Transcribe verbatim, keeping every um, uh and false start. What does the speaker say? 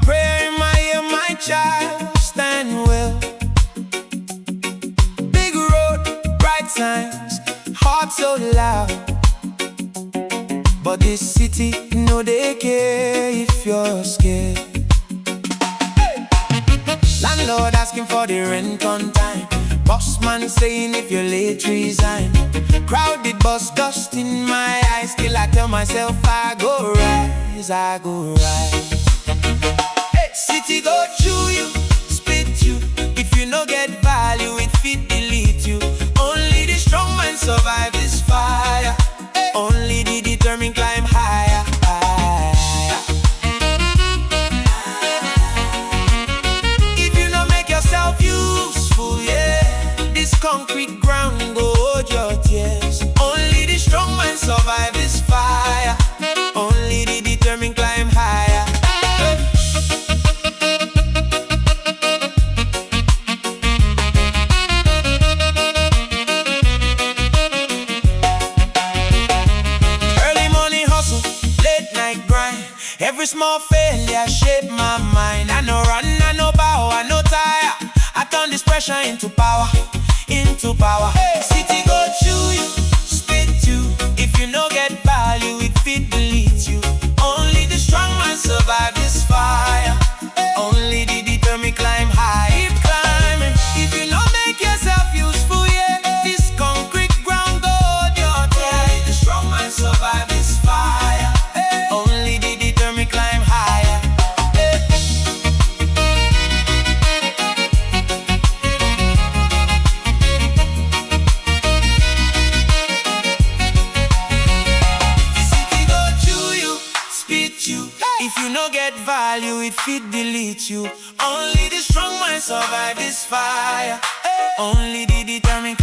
Pray in my ear, my child, stand well. Big road, bright signs, heart so loud. But this city no dey care if you're scared. Landlord asking for the rent on time. Boss man saying if you're late, resign. Crowded bus, dust in my eyes. Still I tell myself I go rise, I go rise. Hey, city go chew you, spit you. If you no get value, it fit delete you. Only the strong man survive this fire. Only the determined climb higher, higher. If you no make yourself useful, yeah, this concrete ground go hold your tears. Only the strong man survive this fire. Only the determined climb higher. Early morning hustle, late night grind. Every small failure shape my mind. I no run, I no bow, I no tire. I turn this pressure into power, into power. Hey, city go chew you, spit you. If you no get value, it fit delete you. Only the strong man survive this fire. Only the determined climb high. Keep climbing. If you no make yourself useful, yeah, this concrete ground go hold your tail. The strong man survive this fire. Only the determined climb higher. City go chew you, spit you. If you no get value, it fit delete you. Only the strong man survive this fire. Only the determined